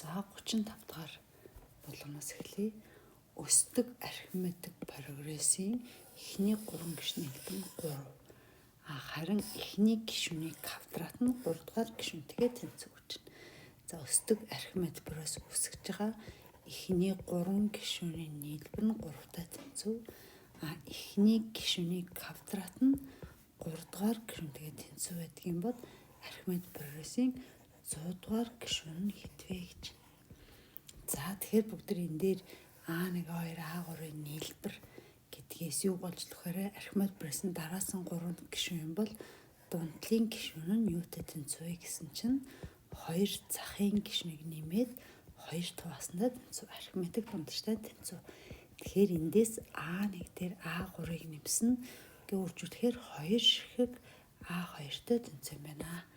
За 35 дахь болгоноос эхлэе. Өсдөг арифметик прогрессийн эхний 3 гишүүн нэгдэн 3. А харин эхний гишүүний квадрат нь 3 дугаар гишүүнтэйгээ тэнцүү гэж байна. За өсдөг арифметик прогресс үүсгэж байгаа эхний 3 гишүүний нийлбэр нь 3-тай тэнцүү. А эхний гишүүний квадрат нь 3 дугаар гишүүнтэйгээ тэнцүү байдаг юм бол арифметик прогрессийн 100 дугаар гишүүн нь хэд вэ гэж. За тэгэхээр бүгд энэ дээр А1 2 А3-ын нийлбэр гэдгээс юу болж болохоор арифметик прогрессын дараасан 3 гишүүн юм бол дундлын гишүүн нь юутай тэнцүү вэ гэсэн чинь 2 захын гишүүнийг нэмээд 2 хуваасандаа тэнцүү, арифметик дундажтай тэнцүү. Тэгэхээр эндээс А1 дээр А3-ыг нэмсэн гэ үржүүлэхээр 2 ширхэг А2-тай тэнцүү юм байна.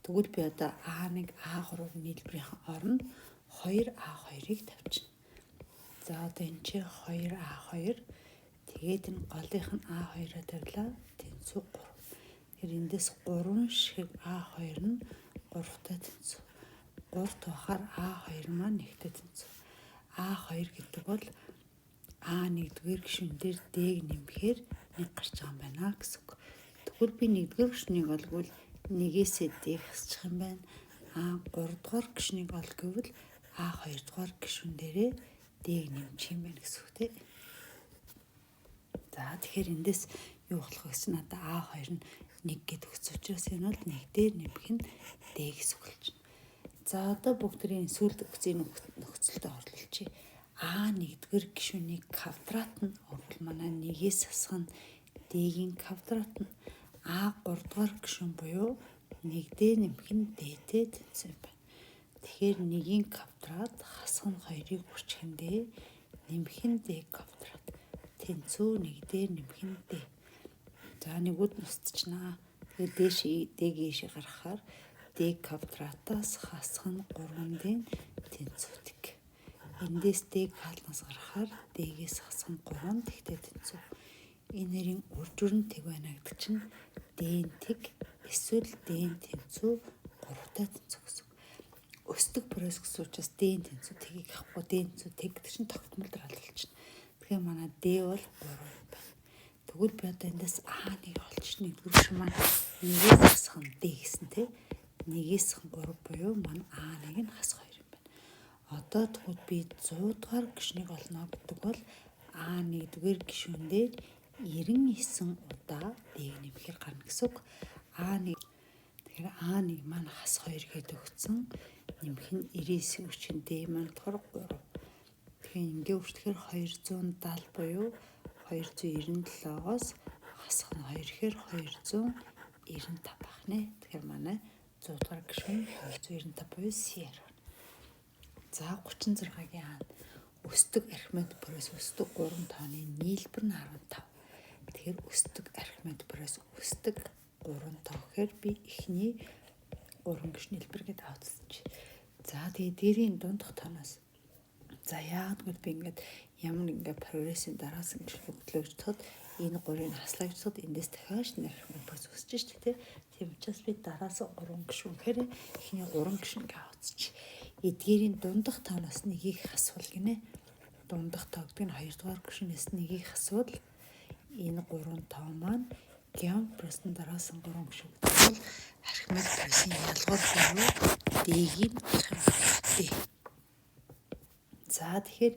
Тэгвэл би одоо А1 А3 нийлбэрийн оронд 2А2-ыг тавьчихна. За одоо энэ чи 2А2, тэгээд энэ голынх нь А2-аа тавилаа, тэнцүү 3. Тэгэхээр эндээс 3 ширхэг А2 нь 3-тай тэнцүү. 3 тухаар А2 маань 1-тэй тэнцүү. А2 гэдэг бол А1-р гишүүн дээр D-г нэмэхээр 1 гарч байгаа юм байна гэсэн үг. Тэгвэл би 1-р гишүүнийг олгвол 1-ээсээ D хасчих юм байна. А 3 дугаар гишүүнийг ол гэвэл А 2 дугаар гишүүн дээрээ D-г нэмчих юм байна гэсэн үг тий. За тэгэхээр эндээс юу болох вэ гэсэн надаа А2 нь 1 гэдэг өгсөн учраас энэ бол 1 дээр нэмэх нь D гэсэн үг болчихно. За одоо бүгдийн сүүлд өгсөн нөхцөлдөө орлуулчих. А 1-р гишүүний квадрат нь өөрөлд манай 1-ээс хасах нь D-ийн квадрат нь А 3 дугаар гишүүн буюу 1 дээр нэмэх нь D-тэй тэнцүү юм байна. Тэгэхээр 1-ийн квадрат хасах нь 2-ыг үржих нь D нэмэх нь D квадрат тэнцүү 1 дээр нэмэх нь D. За нэгүүд нусчихнаа. Тэгээд дээш D-г ийшээ гаргахаар D квадратаас хасах нь 3-ын тэнцүүдэг. Эндээс D хаалнаас гаргахаар D-гээс хасах нь 3 тэгтээ тэнцүү. Энэ нэрийн үржүр нь тэг байна гэдэг чинь D-н тэг эсвэл D-н тэнцүү 3-тай тэнцүү гэсэн. Өсдөг прогресс гэсэн учраас D-н тэнцүү тэгийг авахгүй, D-н тэнцүү тэг гэдэг чинь тогтмол дараалал чинь. Тэгэхээр манай D бол 3 юм байна. Тэгвэл би одоо эндээс А1 олчих, нэгдүгээр гишүүн маань 1-ээс хасах нь D гэсэн тий. 1-ээс 3 буюу манай А1 нь хасах 2 юм байна. Одоо тэгвэл би 100 дугаар гишүүнийг олно гэдэг бол А1-р гишүүн дээр 99 удаа D-г нэмэхээр гарна гэсэн үг. А1, тэгэхээр А1 маань хас 2 гээд өгсөн. Нэмэх нь 99 үржих D маань болохоор 3. Тэгэхээр ингээ үржихээр 270 буюу 297-оос хасах нь 2 ихээр 295 байх нэ. Тэгэхээр манай 100 дугаар гишүүн 295 буюу C байна. За 36-гийн аа өсдөг арифметик прогресс өсдөг 3 тооны нийлбэр нь 15. Тэгэхээр өсдөг арифметик прогресс өсдөг 3 тоо гэхээр би эхний 3 гишүүн нийлбэр гэдээ авчихсан. За тэгээ дээрийн дундах тооноос, за яагаад гэвэл би ингээд ямар ингээд прогрессийн дараасан гэж хөглөөж тод энэ 3-ыг хаслаа гэж тод эндээс дахиад шинэ арифметик прогресс өсөж штэ тий. Тийм учраас би дараасан 3 гишүүн гэхээр эхний 3 гишүүн гэж авчихчих. Эдгээрийн дундах тооноос нэгийг хасвал гинэ. Дундах тоо гэдэг нь 2 дугаар гишүүнээс нэгийг хасвал энэ 3 тоо маань геометрик прогрессын дараасан 3 гишүүн гэдэг бол арифметик прогрессын ялгуур буюу D-ийг олох юм байна. За тэгэхээр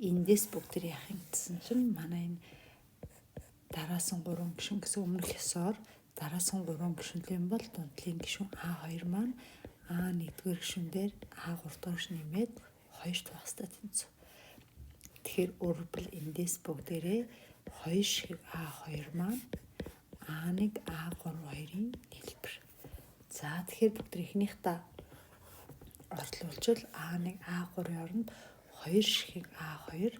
эндээс бүгд яах юм гэсэн чинь манай энэ дараасан 3 гишүүн гэсэн өмнөх ёсоор дараасан 3 гишүүн юм бол дундлын гишүүн А2 маань А1-р гишүүн дээр А3 дугаар гишүүн нэмээд 2 хуваастай тэнцүү. Тэгэхээр өөрөлдвөл эндээс бүгдээрээ 2 ширхэг А2 маань А1 А3 хоёрын нийлбэр. За тэгэхээр бүгд эхнийх та орлуулчвал А1 А3-ын оронд 2 ширхэг А2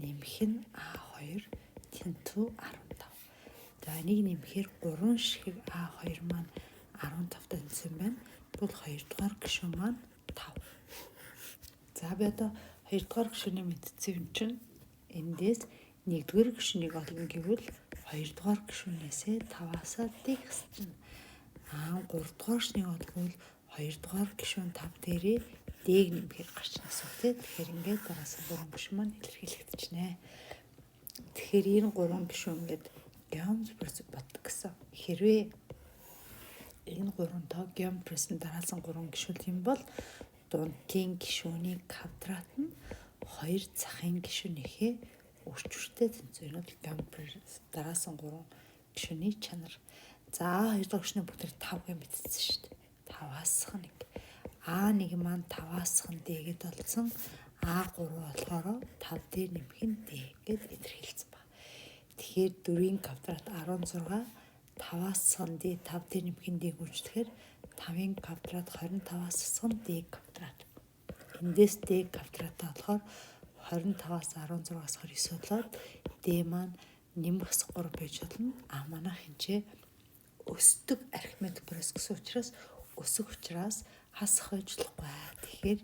нэмэх нь А2 тэнцүү 15. За энийг нэмэхээр 3 ширхэг А2 маань 15 тэнцүү юм байна. Тэгвэл 2 дугаар гишүүн маань 5. За би одоо 2 дугаар гишүүний мэдсэн юм чинь эндээс 1-р гишүүнийг олно гэвэл 2 дугаар гишүүнээсээ 5-аас D хасчихна. Аа 3 дугаар гишүүнийг олгвол 2 дугаар гишүүн 5 дээрээ D-г нэмэхээр гарчна гэсэн үг тий. Тэгэхээр ингээд дараасан 3 гишүүн маань илэрхийлэгдчихнэ. Тэгэхээр энэ 3 гишүүн ингээд геометр процесс боддог гэсэн. Хэрвээ энэ 3 тоо геометр процессын дараалсан 3 гишүүн юм бол дундлын гишүүний квадрат нь 2 захын гишүүнийхээ өрчвөртэй тэнцүү. Энэ бол геометр дараалсан 3 гишүүний чанар. За 2 дахь гишүүний бүгд 5 гэж мэдсэн шүү дээ. 5-аас 1. А1 маань 5-аас D гэд олдсон. А3 болохоор 5 дээр нэмэх нь D гэд илэрхийлсэн байна. Тэгэхээр 4-ийн квадрат 16 5-аас D 5 дээр нэмэх нь D гүйцэтгэхээр 5-ын квадрат 25-аас D квадрат. Эндээс D квадратаа болохоор 25-аас 16-аас 29 болоод D маань нэмэх 3 байж болно. А манайх энэ өсдөг арифметик процесс гэсэн учраас өсөх учраас хасах байж болохгүй. Тэгэхээр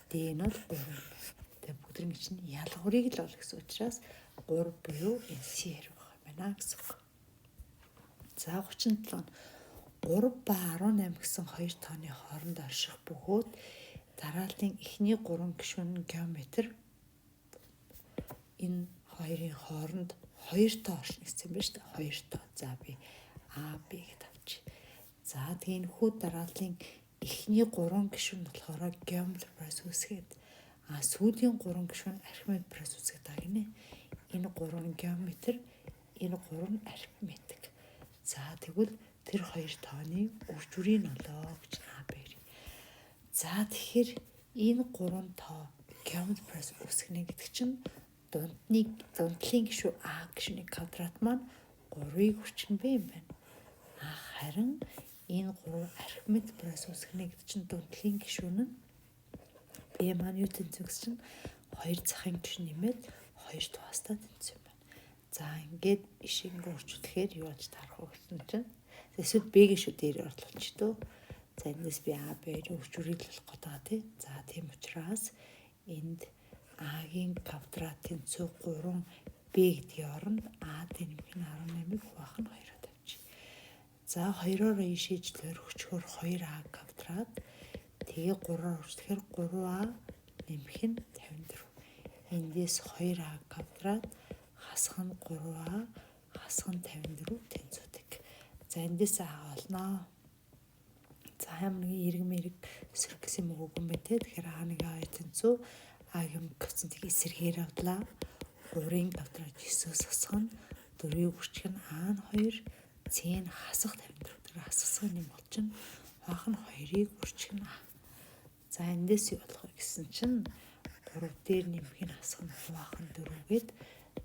D нь бол 3 юм байна. Тэгээ бүгд нэг чинь ялгуурыг л ол гэсэн учраас 3 буюу NC хариу байх юм байна гэсэн үг. За 37 нь 3 ба 18 гэсэн хоёр тооны хооронд орших бөгөөд дарааллын эхний 3 гишүүн нь геометр энэ хоёрын хооронд 2 тоо оршино гэсэн юм байна шүү дээ. 2 тоо. За би А Б гэд авчих. За тэгээ энэ хүү дарааллын эхний 3 гишүүн болохоор геометр процесс үүсгээд а сүүлийн 3 гишүүн арифметик процесс үүсгээд байгаа гинэ. Энэ 3 нь геометр, энэ 3 нь арифметик. За тэгвэл тэр хоёр тооны үржвэрийг олоо гэж А Б. За тэгэхээр энэ 3 тоо геометр процесс үүсгэнэ гэдэг чинь дундлын гишүүн А гишүүний квадрат маань 3-ыг үрчгэн бэ юм байна. А харин энэ 3 арифметик процесс үүсгэнэ гэдэг чинь дундлын гишүүн нь Б маань юу тэнцүү гэсэн чинь 2 захын гишүүн нэмээд 2 тугаастай тэнцүү юм байна. За ингээд ишиг ингээ үржүүлэхээр юу болж таарах вэ гэсэн чинь эсвэл Б гишүү дээр орлуулчих дөө. За эндээс би А Б-ийг үржүүлэх болох гээд байгаа тий. За тийм учраас энд А-гийн квадрат тэнцүү 3 Б гэдгийн оронд А дээр нэмэх нь 18-ыг хуваах нь 2-оо тавьчих. За 2-оор шийдлээр өчгөр 2А квадрат тэгээ 3-аар үржихээр 3А нэмэх нь 54. Эндээс 2А квадрат хасах нь 3А хасах нь 54 тэнцүүдэг. За эндээс А олноо. За ямар нэгэн эрг мэрэг эсрэг гэсэн юм үгүй юм байна те. Тэгэхээр А1 А2 тэнцүү А-гийн коэффициентийг эсрэгээр авлаа. 3-ын квадрат 9-өөс хасах нь 4-ийг үржих нь А нь 2, С нь хасах 54. Тэр хасгасан нэм болчихно. Хуваах нь 2-ыг үржих нь А. За эндээс юу болох вэ гэсэн чинь 3 дээр нэмэх нь хасах нь хуваах нь 4 гээд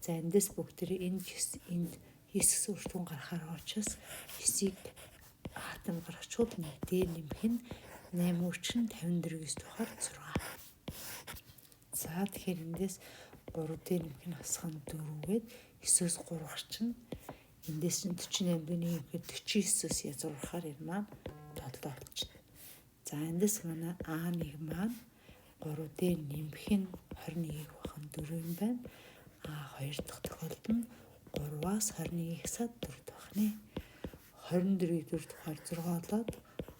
за эндээс бүгд тэр энд 9 энд 9 гэсэн үртгүн гарахаар учраас 9-ийг хаатан гаргачвал 1 дээр нэмэх нь 8 үржих нь 54-ээс тухаар 6. За тэгэхээр эндээс 3 дээр нэмэх нь хасах нь 4 гээд 9-өөс 3 гарчна. Эндээс чинь 48 дүүний нэмэхэд 49-өөс язгуурахаар энэ маань 7 болчихно. За эндээс манай А1 маань 3 дээр нэмэх нь 21-ийг хуваах нь 4 юм байна. А 2 дахь тохиолдолд нь 3-аас 21-ийг хасаад 4 дахь нэ. 24-ийг 4 дахьаар 6 болоод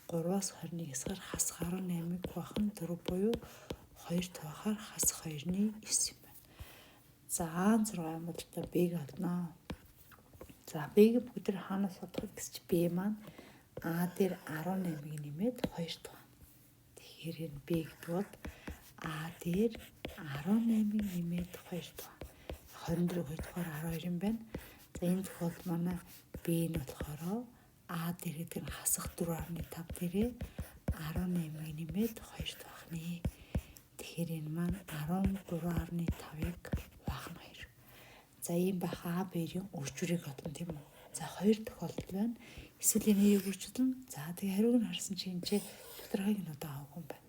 3-аас 21 хасгаар хасах 18-ыг хуваах нь 4 буюу 2 тухайхаар хасах 2-ны 9 юм байна. За А6 юм бол та Б-г олно. За Б-г бүгд тэр хаанаас бодох вэ гэж Б маань А дээр 18-ыг нэмээд 2 тухай. Тэгэхээр энэ Б гэдэг бол А дээр 18-ыг нэмээд 2 тухай. 24 2 тухайар 12 юм байна. За энэ тохиолдолд манай Б нь болохоор А дээр гэдэг нь хасах 4.5 дээрээ 18-ыг нэмээд 2 тухайх нэ. Тэгэхээр энэ маань 13.5-ыг хуваах нь 2. За ийм байх А Б-ийн үржвэрийг олно тийм үү? За хоёр тохиолдол байна. Эсвэл энэ юг үржүүлнэ. За тэгээ хариуг нь харсан чинь энэ ч тодорхойг нь одоо аваагүй юм байна.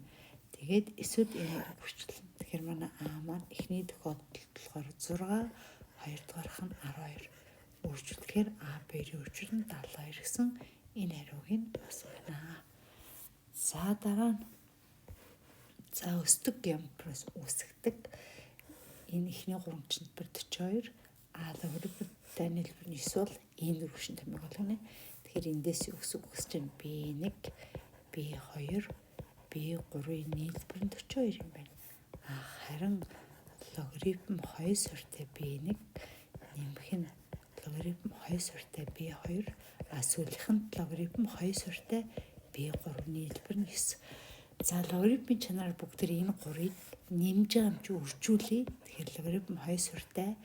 Тэгээд эсвэл энэ үржүүлнэ. Тэгэхээр манай А маань эхний тохиолдолд болохоор 6, хоёрдугаарх нь 12. Үржүүлэхээр А Б-ийн үржил нь 72 гэсэн энэ хариуг нь бас байна. За дараа нь за өсдөг геометроос үүсгдэг. Энэ эхний гурван төлбөр 42, А логарифм даны хэлбэр нь 9 бол ийм дөрвөн томьёо болгоно. Тэгэхээр эндээс юу гэсэн үг гэсэн чинь B1, B2, B3-ийн нийлбэр нь 42 юм байна. Харин логарифм 2 суурьтай B1 нэмэх нь логарифм 2 суурьтай B2, сүүлийнх нь логарифм 2 суурьтай B3 нийлбэр нь 9. За, логарифмын чанараар бүгд энэ 3-ыг нэмж байгаа юм чи үржүүлье. Тэгэхээр логарифм 2 суурьтай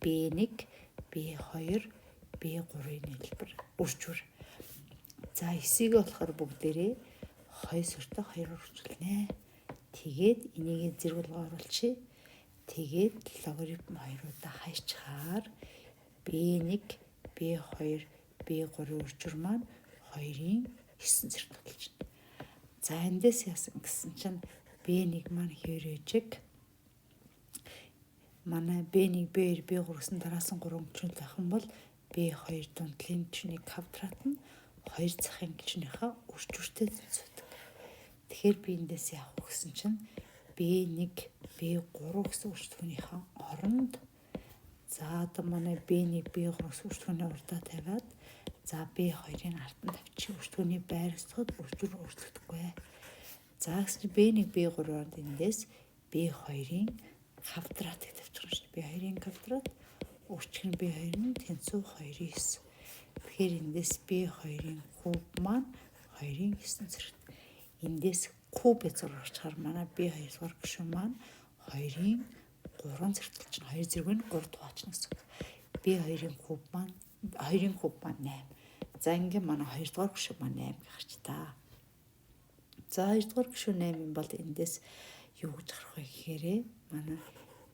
B1, B2, B3-ийн нийлбэр үржүүр. За, 9-ийг болохоор бүгдээрээ 2 суурьтай 2-оор үржүүлнэ. Тэгээд энийг зэрэг болгоо оруулчихъя. Тэгээд логарифм 2-уудаа хайчхаар B1, B2, B3 үржүүр маань 2-ын 9 зэрэг болж байна. За, эндээс яасан гэсэн чинь B1 маань хэрвээжиг манай B1, B2, B3 гэсэн дараалсан 3 өнгөчнөл байх юм бол B2 дундлын гишүүний квадрат нь 2 захын гишүүнийхээ үржүүртэй тэнцвэдэг. Тэгэхээр би эндээс яах вэ гэсэн чинь B1, B3 гэсэн үржихтүүнийхээ оронд, за, одоо манай B1, B3 гэсэн үржихтүүний урдаа тавиад, за, B2-ын ард нь тавьчих. Үржихтүүний байр өсгөхөд үржүүр өөрчлөгдөхгүй. За, гэсэн чинь B1, B3 оронд эндээс B2-ын квадратыг тавьчих юм шүү дээ. B2-ын квадрат үржих нь B2 нь тэнцүү 2-ын 9. Тэгэхээр эндээс B2-ын куб маань 2-ын 9 зэрэгт. Эндээс куб язгуур гарчхаар манай B2 дугаар гишүүн маань 2-ын 3 зэрэгт болчихно. 2 зэрэг нь 3 хуваачна гэсэн үг. B2-ын куб маань 2-ын куб маань 8. За, ингээ манай 2 дугаар гишүүн маань 8 гарч та. За, 2 дугаар гишүүн 8 юм бол эндээс юу гэж гарах вэ гэхээр манай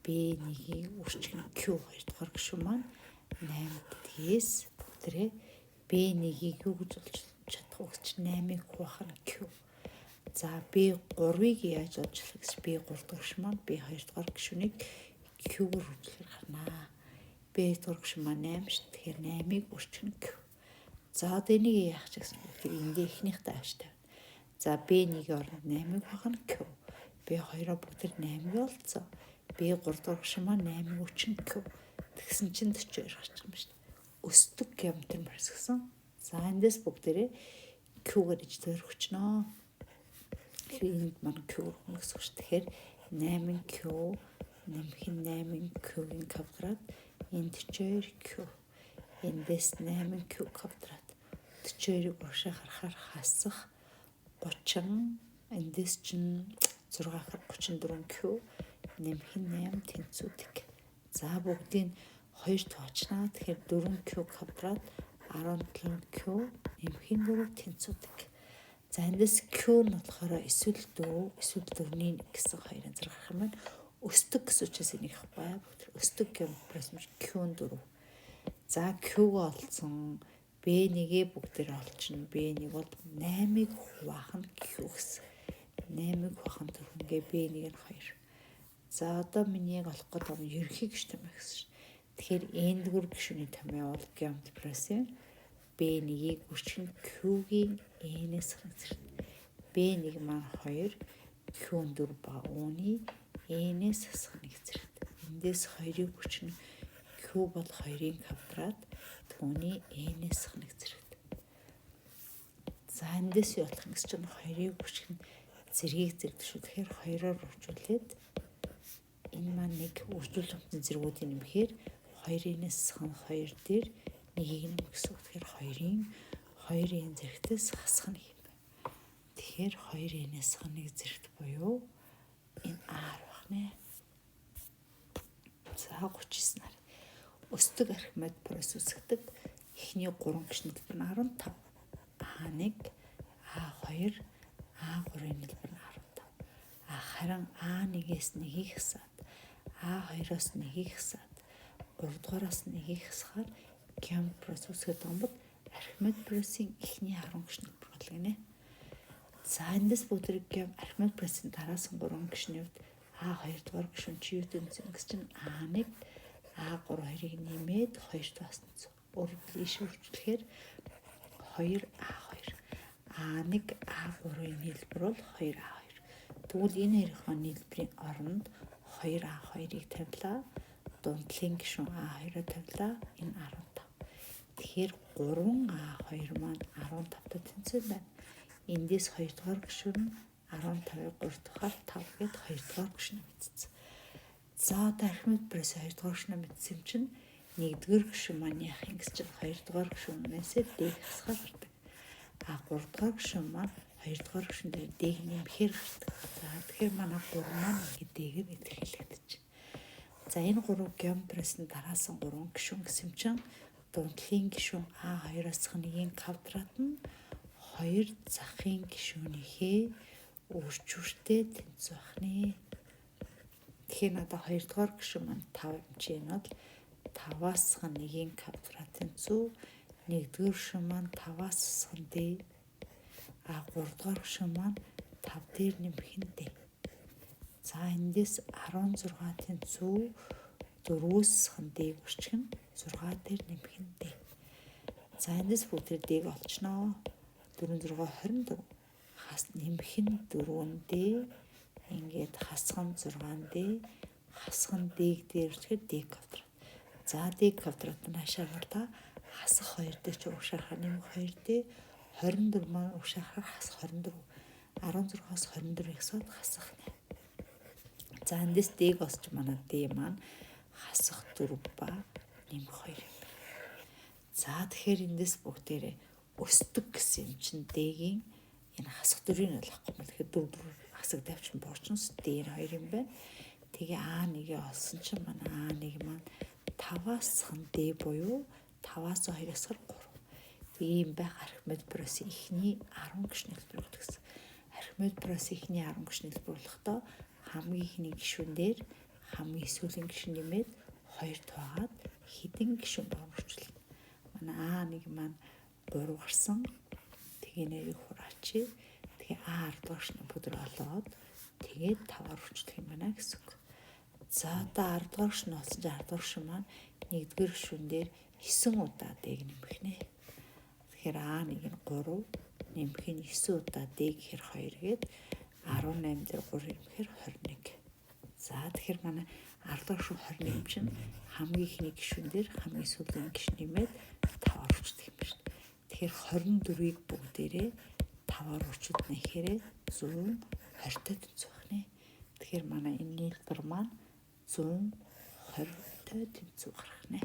B1-ийг үржих нь Q 2 дугаар гишүүн маань 8 гэдгээс бүгдээрээ B1-ийг юу гэж олж чадах вэ гэж 8-ыг хуваах нь Q. За, B3-ыг яаж олж чадах гэж B3 дугаар гишүүн маань B2 дугаар гишүүнийг Q-гээр үржихээр гарнаа. B дугаар гишүүн маань 8 шүү. Тэгэхээр 8-ыг үржих нь Q. За, одоо энийг яах ч гэсэн бүгд эндээ эхнийхтэй авч тавина. За, B1-ийн оронд 8-ыг хуваах нь Q. B2-оо бүгд 8-ыг олцсон. B3 дугаар гишүүн маань 8-ыг үржих нь Q. Тэгсэн чинь 42 гарч байгаа юм шүү дээ. Өсдөг геометри процесс гэсэн. За, эндээс бүгдээрээ Q-гээр иж тойрогчноо. Тэгэхээр энд маань Q өгнө гэсэн үг шүү. Тэгэхээр 8 Q нэмэх нь 8 Q-ийн квадрат энэ 42 Q. Эндээс 8 Q квадрат 42-ыг урагшаа харахаар хасах 30, эндээс чинь 6 ахаар 34 Q нэмэх нь 8 тэнцүүдэг. За, бүгдийг 2 тоочнаа. Тэгэхээр 4 Q квадрат 17 Q нэмэх нь 4 тэнцүүдэг. За, эндээс Q нь болохоор эсвэл 4, эсвэл 4-ний 1 гэсэн хоёр янзаар гарах юм байна. Өсдөг гэсэн учраас энийг ихгүй. Өсдөг геометрээс Q нь 4. За, Q-г олцсон. B1-гээ бүгдээр олчихно. B1 бол 8-ыг хуваах нь Q гэсэн. 8-ыг хуваах нь 4 ингээ B1 нь 2. За, одоо миний яг олох гэдэг нь ерөнхий гишүүн томьёо гэсэн шин. Тэгэхээр n-дүгээр гишүүний томьёо бол геометри процессын B1-ийг үржих нь Q-гийн n-ээс зэрэг. B1 маань 2, Q нь 4 ба үүний n-ээс хасах нэг зэрэг. Эндээс 2-ыг үржих нь Q бол 2-ын квадрат түүний n-ээс хасах нэг зэрэг. За, эндээс юу болох юм гэсэн чинь 2-ыг үржих нь зэргийг зэрэг шүү. Тэгэхээр 2-оор үржүүлээд энэ маань нэг үржүүлэх зэргүүдийн нэмэхээр 2-ын хасах нь 2 дээр нэгийг нэмэх гэсэн үг. Тэгэхээр 2-ын 2-ын зэрэгтээс хасах нэг юм байна. Тэгэхээр 2-ын хасах нэг зэрэгт буюу энэ R байх нэ. За, 39 нар. Өсдөг архимед процесс үүсгэдэг. Эхний 3 гишүүн төлбөр нь 15. А1, А2, А3-ын төлбөр нь 15. А харин А1-ээс 1-ийг хасаад, А2-оос 1-ийг хасаад, 3 дугаараас 1-ийг хасахаар геометри процесс үүсгээд байгаа юм бол архимед процессын эхний 10 гишүүн төлбөр болно гинэ. За, эндээс бүгд архимед процессын дараасан 3 гишүүний хувьд А2 дугаар гишүүн чи юу тэнцэн гэсэн чинь А1, А3 хоёрыг нэмээд 2 дугаас тэнцэн. Өөрөөр ийш үржүүлэхээр 2 А2. А1 А3-ын нийлбэр бол 2 А2. Тэгвэл энэ хоёрын нийлбэрийн оронд 2 А2-ыг тавилаа. Дундлын гишүүн А2-оо тавилаа. Энэ 15. Тэгэхээр 3 А2 маань 15-тай тэнцвэн байна. Эндээс 2 дугаар гишүүн нь 15-ыг 3 дахаар 5 гээд 2 дугаар гишүүнээ мэдсэн. За одоо Архимед процесс 2 дугаар гишүүнээ мэдсэн юм чинь 1-р гишүүн маань яах юм гэсэн чинь 2 дугаар гишүүнээс D хасгаар гардаг. А 3 дугаар гишүүн маань 2 дугаар гишүүн дээр D-г нэмэхээр гардаг. За тэгэхээр манай 3 маань ингээд D-гээр илэрхийлэгдэж. За энэ 3 геометрээс нь дараалсан 3 гишүүн гэсэн чинь дундлын гишүүн А2-аас 1-ийн квадрат нь 2 захын гишүүнийхээ үржүүртэй тэнцүү байх нэ. Тэгэхээр надад 2 дугаар гишүүн маань 5 юм чи энэ бол 5-аас 1-ийн квадрат тэнцүү, 1-р гишүүн маань 5-аас D, а 3 дугаар гишүүн маань 5 дээр нэмэх нь D. За эндээс 16 тэнцүү 4-өөс D-г үрчих нь 6 дээр нэмэх нь D. За эндээс бүгд D-г олчихноо. 4 6 24 хас нэмэх нь 4 D, ингээд хасах нь 6 D, хасах нь D-г дээр үрчихээр D квадрат. За D квадрат нь хашаагаар та хасах 2 дээр чи угшаахаар нэмэх 2 D, 24 маань угшаахаар хасах 24. 16-аас 24-ийг хасаад хасах 8. За эндээс D-г олч манай D маань хасах 4 ба нэмэх 2 юм байна. За тэгэхээр эндээс бүгдээрээ өсдөг гэсэн юм чинь D-гийн энэ хасах 4-ийг нь олохгүй юм. Тэгэхээр 4 4 хасаг тавьчин буурчин D 2 юм байна. Тэгээ А1-ийг олсон чинь манай А1 маань 5-аас D буюу 5-аас 2-аас 3. Тэгээ ийм байх Архимед процессын эхний 10 гишүүний хэлбэр гэсэн. Архимед процессын эхний 10 гишүүний хэлбэр болохдоо хамгийн эхний гишүүн дээр хамгийн сүүлийн гишүүн нэмээд 2 туугаад хэдэн гишүүн богинорчлоо. Манай А1 маань 3 гарсан. Тэгээ нэрийг хураачи. Тэгээ А 10 дугаар гишүүн бүгд олоод тэгээд 5-аар үрчлэх юм байна гэсэн үг. За одоо 10 дугаар гишүүн олсон чинь 10 дугаар гишүүн маань 1-р гишүүн дээр 9 удаа D-г нэмэх нэ. Тэгэхээр А1 нь 3 нэмэх нь 9 удаа D гэхээр 2 гээд 18 дээр 3 нэмэхээр 21. За тэгэхээр манай 10 дугаар гишүүн 21 юм чинь хамгийн эхний гишүүн дээр хамгийн сүүлийн гишүүн нэмээд 5-аар үрчдэг юм байна шүү дээ. Тэгэхээр 24-ийг бүгдээрээ 5-аар үрчүүд нэхээрээ 120-тай тэнцүү байх нэ. Тэгэхээр манай энэ нийлбэр маань 120-тай тэнцүү гарах нэ.